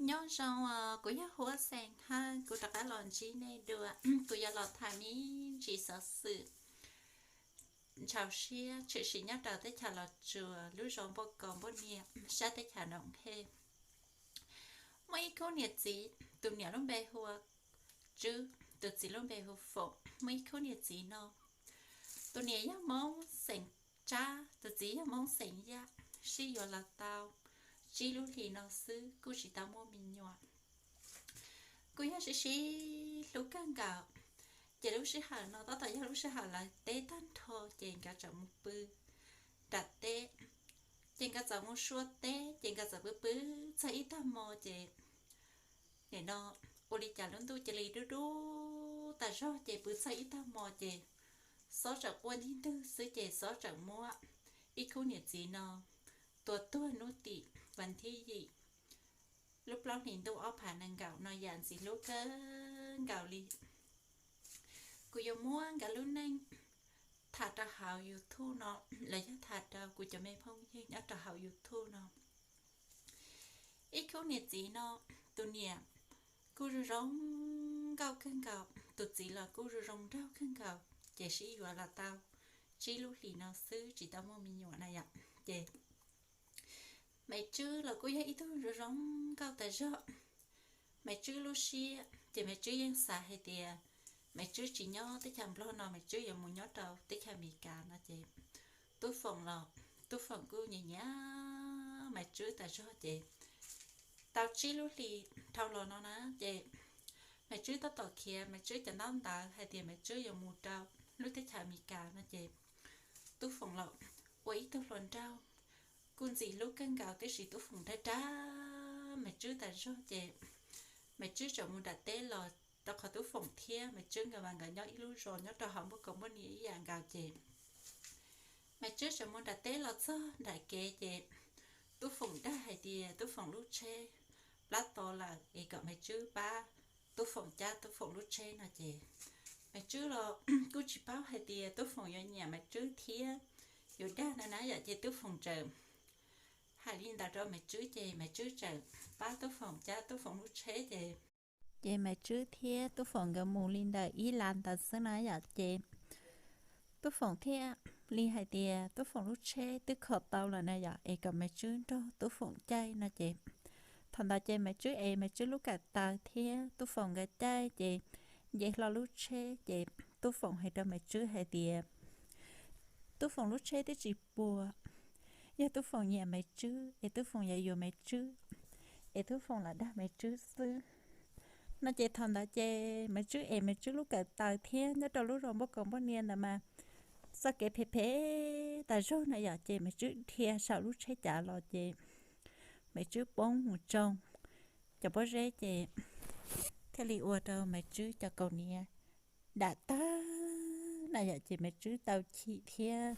Nyob zoo, kuv yog Huab Xeem Hawj, kuv rov qab los ntsib nej dua. Kuv yuav los tham me ntsis xov xwm ntshaus siab tshwm sim nyob rau teb chaws Los Tsuas, lub zos Npauj Kaus Npauj Nias, sab teb chaws Nroos Hej. Muaj ib khub niam txiv, tus niam lub npe hu ua Tswb, tus txiv lub npe hu Foom. Muaj ib khub niam txiv no, tus niam yog Hmoob xeem Tsab, tus txiv yog Hmoob xeem Yaj, sib yuav los tau tsib lub hlis no xwb kuj tsis tau muaj me nyuam. Kuj yog sib sib hlub kawg nkaus, ces lub sij hawm no tab tom yog lub sij hawm lawv teb tag nrho ces nkawd txawm mus pw nram teb, ces nkawd txawm mus sua teb, ces nkawd txawm pw pw txog ib tag hmo ces nim no ua li cas lub ntuj cia li dub dub tas zog, ces pw txog ib tag hmo ces xob txawm quaj ntig ntwg xwb, ces xob txawm muab ib khub niam txiv no tua tuag hnub tim vas thib yim lub plaub hlis ntuj ob phav nees nkaum no yam ntxim hlub kawg nkaus li. Kuv yuav muab nkawd lub neej tham rau hauv YouTube no, los yog tham rau kuv cov me phooj ywg nyob rau hauv YouTube no. Ib khub niam txiv no, tus niam kuj zoo zoo nkauj kawg nkaus, tus txiv los kuj zoo zoo nraug kawg nkaus, ces sib yuav los tau tsib lub hlis no xwb tsis tau muaj me nyuam na yom. Ces Maiv Tswb los kuj yog ib tug zoo zoo nkauj tas zog. Maiv Tswb lub siab ces Maiv Tswb yeej xav hais tias Maiv Tswb tsis nyob teb chaws Nplog no, Maiv Tswb yuav mus nyob rau teb chaws Amelikas no ces Tub Foom los Tub Foom kuj nyiam nyiam Maiv Tswb tas zog ces tau tsib lub hlis dhau los no na ces Maiv Tswb tab tom khiav Maiv Tswb cov ntaub ntawv hais tias Maiv Tswb yuav mus rau lub teb chaws Amelikas no ces Tub Foom los ua ib tug hluas nraug kuj ntxim hlub kawg nkaus, tiam sis Tub Foom dag dag Maiv Tswb tas zog ces Maiv Tswb txawm mus nram teb los, rau qhov Tub Foom thiab Maiv Tswb nkawd mas nkawd nyob ib lub zos nyob rau hauv Npauj Kaus Npauj Nias ib yam nkaus ces Maiv Tswb txawm mus nram teb los txog nram kev ces Tub Foom dag hais tias Tub Foom lub tsheb plab to lawm es kom Maiv Tswb pab Tub Foom cab Tub Foom lub tsheb no ces Maiv Tswb los kuj tsis paub hais tias Tub Foom yuav nyiam Maiv Tswb thiab yuav dag na na yom, ces Tub Foom txawm hais li ntawd rau Maiv Tswb ces Maiv Tswb txawm pab Tub Foom cab Tub Foom lub tsheb ces, ces Maiv Tswb thiab Tub Foom nkawd mus li ntawm ib las ntawd xwb na yom, ces Tub Foom thiaj li hais tias Tub Foom lub tsheb twb kho tau lawm na yom, es kom Maiv Tswb nrog Tub Foom caij no ces thaum ntawd ces Maiv Tswb es Maiv Tswb lub kawm taw thiab Tub Foom nkawd caij ces nce hlo lub tsheb ces Tub Foom hais rau Maiv Tswb hais tias Tub Foom lub tsheb twb tsis puas, yog Tub Foom nyiam Maiv Tswb es Tub Foom yuav yuav Maiv Tswb, es Tub Foom lam dag Maiv Tswb xwb no ces thaum ntawd ces Maiv Tswb es Maiv Tswb lub kawm taw thiab nyob rau lub zos Npauj Kaus Npauj Nias ntawd mas txoj kev phem phem tas zog na yom, ces Maiv Tswb dhia saum lub tsheb cav los ces Maiv Tswb poob mus tsoo cov pob zeb ces thiaj li ua rau Maiv Tswb cov kaus hniav dam tag na yom, ces Maiv Tswb tau chim thiab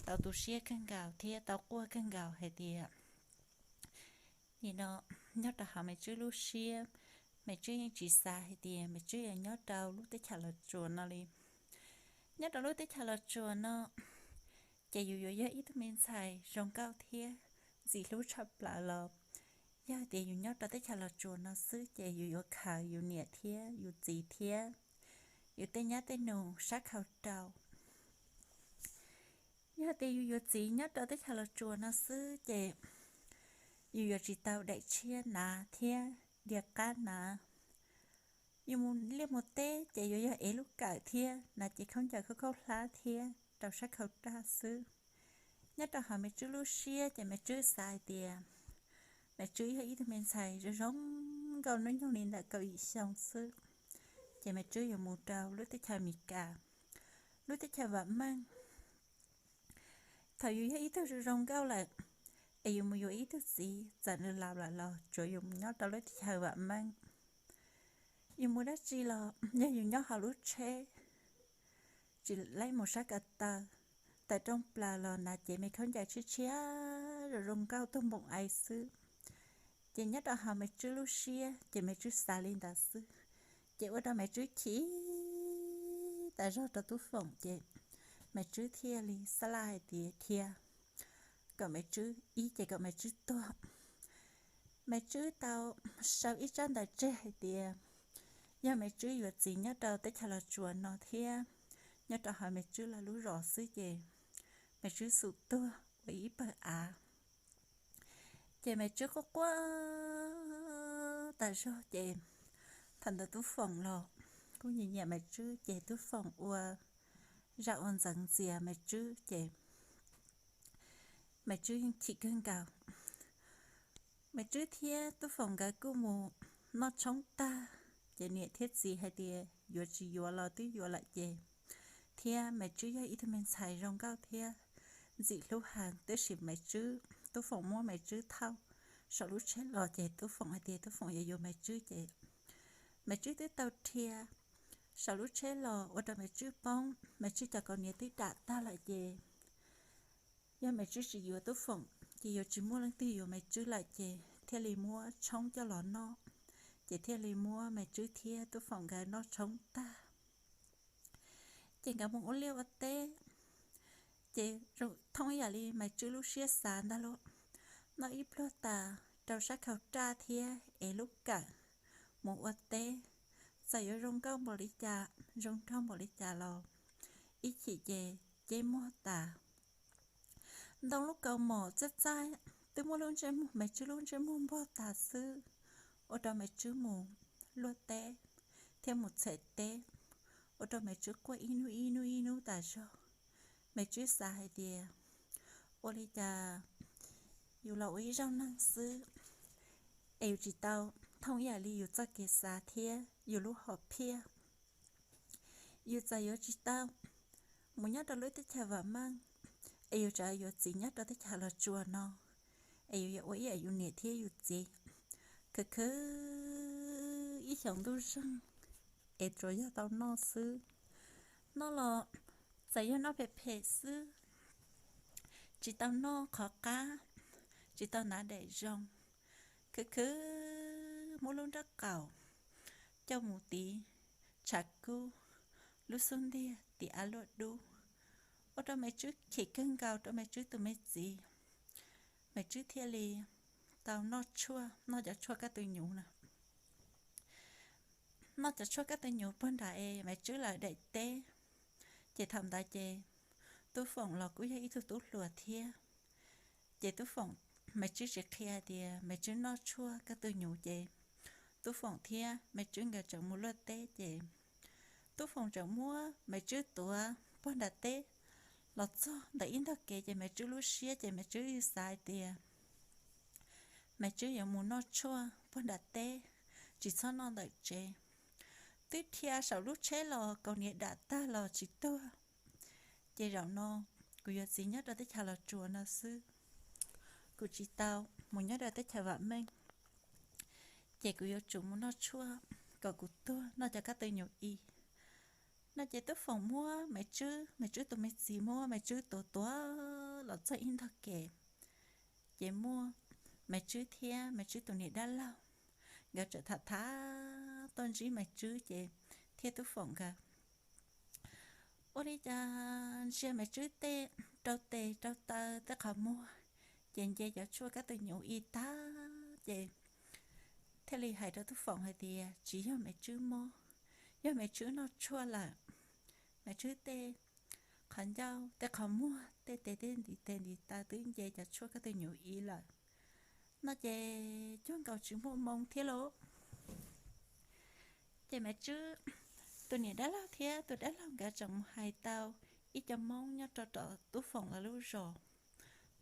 tau tu siab kawg nkaus thiab tau quaj kawg nkaus hais tias nim no nyob rau hauv Maiv Tswb lub siab, Maiv Tswb yeej tsis xav hais tias Maiv Tswb yuav nyob rau lub teb chaws Los Tsuas no li. Nyob rau lub teb chaws Los Tsuas no ces yus yuav yog ib tug me ntxhais zoo nkauj thiab ntxim hlub tshaj plaws los yog hais tias yus nyob rau teb chaws Los Tsuas no xwb ces yus yuav khaws yus niam thiab yus txiv thiab yus tej nyab tej nus sab khau rau. Yog hais tias yus yuav txiv nyob rau teb chaws Los Tsuas no xwb ces yus yuav tsis tau daim tshiab hnav thiab diav qab hnav. Yus mus liaj mus teb ces yuav yog ev lub kawm thiab hnav cev khaub ncaws khaub khaub hlab thiab rau sab khau raj xwb. Nyob rau hauv Maiv Tswb lub siab ces Maiv Tswb xav hais tias Maiv Tswb yog ib tug me ntxhais zoo zoo nkauj hnub nyoog li ntawm kaum yim xyoo xwb, ces Maiv Tswb yuav mus rau lub teb chaws Amelikas, lub teb chaws vam meej. Thaum yus yog ib tug zoo zoo nkauj lawm es yus mus yuav ib tug txiv txawm nws laus lawm los tsuav yus mus nyob rau lub teb chaws vam meej. Yus mus dab tsi los yog yus nyob hauv lub tsheb, tsis laib mus sab ko taw, tawm rooj plaws los hnav cev me khaub ncaws tshiab tshiab zoo zoo nkauj tuag npoom ai xwb. Ces nyob rau hauv Maiv Tswb lub siab ces Maiv Tswb xav li ntawd xwb, ces ua rau Maiv Tswb chim tas zog rau Tub Foom ces Maiv Tswb thiaj li xab laj hais tias dhia kom Maiv Tswb ib ces kom Maiv Tswb tuag, Maiv Tswb tau sau ib tsab ntawv tseg hais tias yog Maiv Tswb yuav txiv nyob rau teb chaws Los Tsuas no thiab nyob rau hauv Maiv Tswb lawv lub zos xwb ces Maiv Tswb xum tuag ua ib pawg av. Ces Maiv Tswb quaj quaj tas zog ces thaum ntawd Tub Foom los kuj nyiam nyiam Maiv Tswb ces Tub Foom ua zaj ua ntxeev ntxias Maiv Tswb ces Maiv Tswb yeej chim kawg nkaus. Maiv Tswb thiab Tub Foom nkawd kuj mus noj tshoob tag ces niam thiab txiv hais tias yuav tsis yuav los twb yuav lawm ces, thiab Maiv Tswb yog ib tug me ntxhais zoo nkauj thiab ntxim hlub heev, tab sis Maiv Tswb, Tub Foom muab Maiv Tswb thauj saum lub tsheb los ces Tub Foom hais tias Tub Foom yuav yuav Maiv Tswb ces Maiv Tswb twb tau dhia saum lub tsheb los ua rau Maiv Tswb poob, Maiv Tswb cov kaus hniav twb dam tag lawm ces yog Maiv Tswb tsis yuav Tub Foom ces yuav tsis muaj leej twg yuav Maiv Tswb lawm ces thiaj li muab tshoob coj los noj, ces thiaj li muab Maiv Tswb thiab Tub Foom nkawd noj tshoob tag ces nkawd mus ua liaj ua teb. Ces thooj ib yam li Maiv Tswb lub siab xav ntag lauj, noj ib pluag tas rau sab khau raj thiab ev lub kawm mus ua teb, txawm yuav zoo nkauj npaum li cas zoo nraug npaum li cas los ib chim ces ceb muag tas. Ntoo lub kaus mom txaij txaij twb muab lub ntsej muag, Maiv Tswb lub ntsej muag npog tas xwb, ua rau Maiv Tswb mus luaj teb thiab mus txhem teb, ua rau Maiv Tswb quaj ib hnub ib hnub ib hnub tas zog. Maiv Tswb xav hais tias ua li cas yus los ua ib zaug neeg xwb es yus tsis tau thooj ib yam li yus txoj kev xav thiab yus lub hom phiaj. Yus txawm yuav tsis tau mus nyob rau lub teb chaws vam meej es yus tseem yuav txiv nyob rau teb chaws Los Tsuas no es yus yuav ua ib yam yus niam thiab yus txiv, khwv khwv ib xyoos ntuj zeeg es tsuas yog tau noj xwb. Noj los txawm yog noj phem phem xwb, tsis tau noj qhov qab, tsis tau hnav daim zoo, khwv khwv muab lub nraub qaum coj mus tiv tshav kub, lub xub ntiag tiv av luaj dub, ua rau Maiv Tswb chim kawg nkaus rau Maiv Tswb tus me txiv. Maiv Tswb thiaj li tau noj tshuaj, noj cov tshuaj kab tw nyuv na. Noj cov tshuaj kab tw nyuv puag nram es Maiv Tswb lawv daim teb. Ces thaum ntawd ces Tub Foom los kuj yog ib tug tub hluas thiab. Ces Tub Foom, Maiv Tswb tsis qhia hais tias Maiv Tswb noj tshuaj kab tw nyuv ces Tub Foom thiab Maiv Tswb nkawd tseem mus luaj teb ces Tub Foom tseem muab Maiv Tswb tuav puag nram teb los txog ntawm ib ntog kev ces Maiv Tswb lub siab ces Maiv Tswb xav hais tias Maiv Tswb yuav mus noj tshuaj puag nram teb, tsis txhob noj ntawm tsev. Twb dhia saum lub tsheb los kaus hniav dam tag los tsis tuag. Ces zaum no kuv yuav txiv nyob rau teb chaws Los Tsuas no xwb, kuv tsis tau mus nyob rau teb chaws vam meej. Ces kuv yuav tsum mus noj tshuaj kom kuv tuag, noj cov kab tw nyuv i. No ces Tub Foom muab Maiv Tswb, Maiv Tswb tus me txiv muab Maiv Tswb tuav tuav los txog ib ntog kev. Ces muaj Maiv Tswb thiab Maiv Tswb tus niam dab laug nkawd tseem tham tham tuaj ntsib Maiv Tswb ces thiab Tub Foom nkawd ua li cas ntsia Maiv Tswb tej rau tes rau taw tej qhov muag, ces nce cov tshuaj kab tw nyuv i tag ces thiaj li hais rau Tub Foom hais tias tsis yog Maiv Tswb mob, yog Maiv Tswb noj tshuaj lawm. Maiv Tswb tej qhov ncauj tej qhov muag tej tes tej ntiv tes ntiv taw twb nce cov tshuaj kab tw nyuv i lawm. No ces cuag nkaus tsis muaj moo thiab lauj. Ces Maiv Tswb tus niam dab laug thiab tus dab laug nkawd tseem mus hais tau ib co Hmoob nyob rau tom Tub Foom lawv lub zos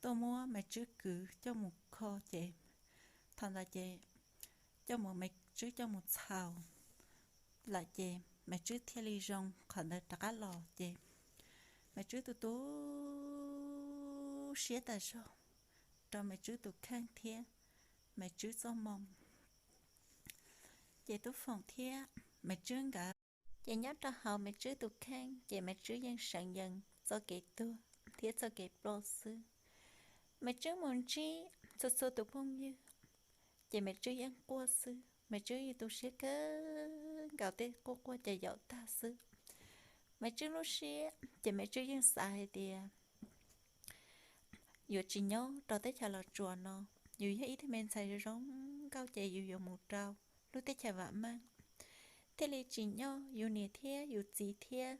tuaj muab Maiv Tswb kwv coj mus kho ces thaum ntawd ces coj mus, Maiv Tswb coj mus txhaus lawm ces Maiv Tswb thiaj li zoo qhov ntawd rov qab los ces Maiv Tswb tu tu siab tas zog rau Maiv Tswb tus kheej thiab Maiv Tswb txoj moo. Ces Tub Foom thiab Maiv Tswb nkawd ces nyob rau hauv Maiv Tswb tus kheej ces Maiv Tswb yeej seev yees txoj kev tuag thiab txoj kev ploj xwb. Maiv Tswb mus ntsib txhua txhua tus phooj ywg ces Maiv Tswb yeej quaj xwb. Maiv Tswb yeej tu siab kawg nkaus tej quaj quaj ces yaum tag xwb. Maiv Tswb lub siab ces Maiv Tswb yeej xav hais tias yuav tsis nyob rau teb chaws Los Tsuas no, yus yog ib tug me ntxhais zoo nkauj ces yus yuav mus rau lub teb chaws vam meej, thiaj li tsim nyog yus niam thiab yus txiv thiab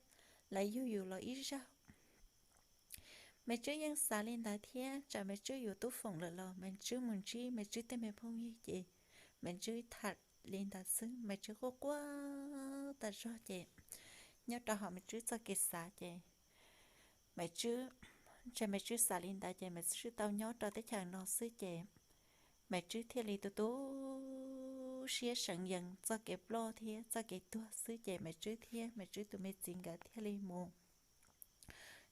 lawv yug yus los ib zaug. Maiv Tswb yeej xav li ntawd thiab tsam Maiv Tswb yuav Tub Foom lawm los Maiv Tswb mus ntsib Maiv Tswb tej me phooj ywg ces Maiv Tswb tham li ntawd xwb, Maiv Tswb quaj quaj tas zog ces nyob rau hauv Maiv Tswb txoj kev xav ces Maiv Tswb, ntshe Maiv Tswb xav li ntawd ces Maiv Tswb tau nyob rau teb chaws no xwb ces Maiv Tswb thiaj li tu tu siab seev yees txoj kev ploj thiab txoj kev tuag xwb ces Maiv Tswb thiab Maiv Tswb tus me txiv nkawd thiaj li mus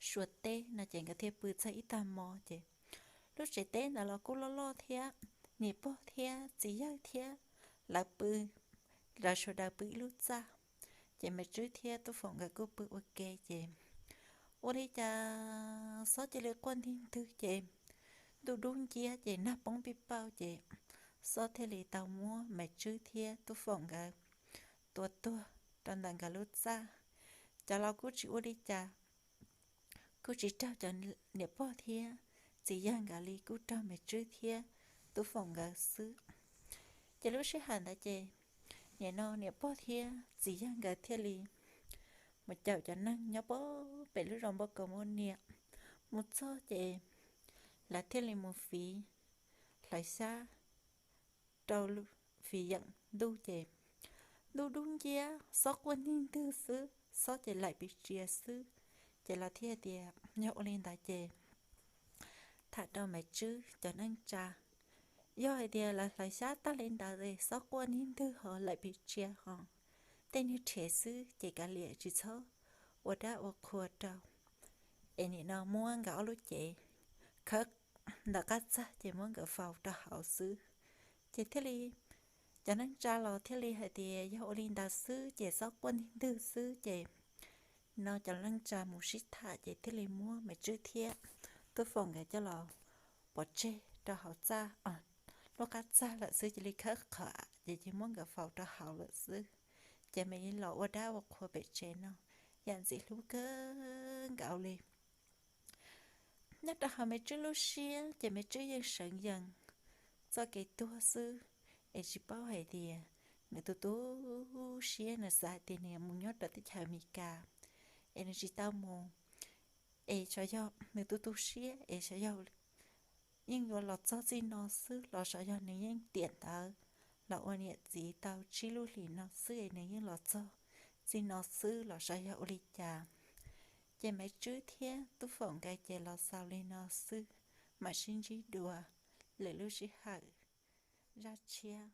Suav teb no ces nkawd thiaj pw txog ib tag hmo ces lub tsev teb ntawd los kuj loj loj thiab, niam pog thiab txiv yawg thiab lawv pw, lawv sawv daws pw ib lub txaj. Ces Maiv Tswb thiab Tub Foom nkawd kuj pw ua ke ces ua li cas Xob cia li quaj ntig ntwg ces ntuj dub nciab ces nag poob pij pauj ces Xob thiaj li tau muab Maiv Tswb thiab Tub Foom nkawd tua tuag rau ntawm nkawd lub txaj. Cov laus kuj tsis ua li cas, kuj tsis raug cov niam pog thiab txiv yawg nkawd li, kuj raug Maiv Tswb thiab Tub Foom nkawd xwb. Ces lub sij hawm ntawd ces nim no niam pog thiab txiv yawg nkawd thiaj li mus caum cov neeg nyob pem lub zos Npauj Kaus Npauj Niam mus txog ces lawv thiaj li mus fiv hlawv xyab rau, fiv yeem ntuj ces ntuj dub nciab, Xob quaj ntig ntwg xwb, Xob ces laim pes tsia xwb. Ces lawv thiaj tias yog ua li ntawd ces tham rau Maiv Tswb cov neej tsa, yog hais tias lawv hlawv xyab tag li ntawd es Xob quaj ntig ntwg ho laim pes tsia ho tej niag rhev xwb ces kav liam tsis txhob ua dab ua qhua rau, es nim no muab nkawd ob lub cev khawb ntawm qab txag ces muab nkawd faus rau hauv xwb. Ces thiaj li cov neej tsa los thiaj li hais tias yog ua li ntawd xwb ces Xob quaj ntig ntwg xwb ces no cov neej tsa mus sib tham ces thiaj li muab Maiv Tswb thiab Tub Foom nkawd coj los pov tseg rau hauv txaj, lub qab txag lawm xwb, cia li khawb qhov ces cia muab nkawd faus rau hauv lawm xwb. Ces mam li los ua dab ua qhua pem tsev no, yam ntxim hlub kawg nkaus li. Nyob rau hauv Maiv Tswb lub siab ces Maiv Tswb yeej seev yees txoj kev tuag xwb, es tsis paub hais tias nws tu tu siab, nws xav hais tias nws mus nyob rau teb chaws Amelikas es nws tsis tau mus, es xyov yog nws tu tu siab es xyov yog yeej yuav los txog txij no xwb los xyov yog nws yeej tiam ntawd los ua niam txiv tau tsib lub hlis no xwb es nws yeej los txog txij no xwb los xyov yog ua li cas. Ces Maiv Tswb thiab Tub Foom nkawd ces los xaus li no xwb, mam sib ntsib dua lwm lub sij hawm zaj tshiab.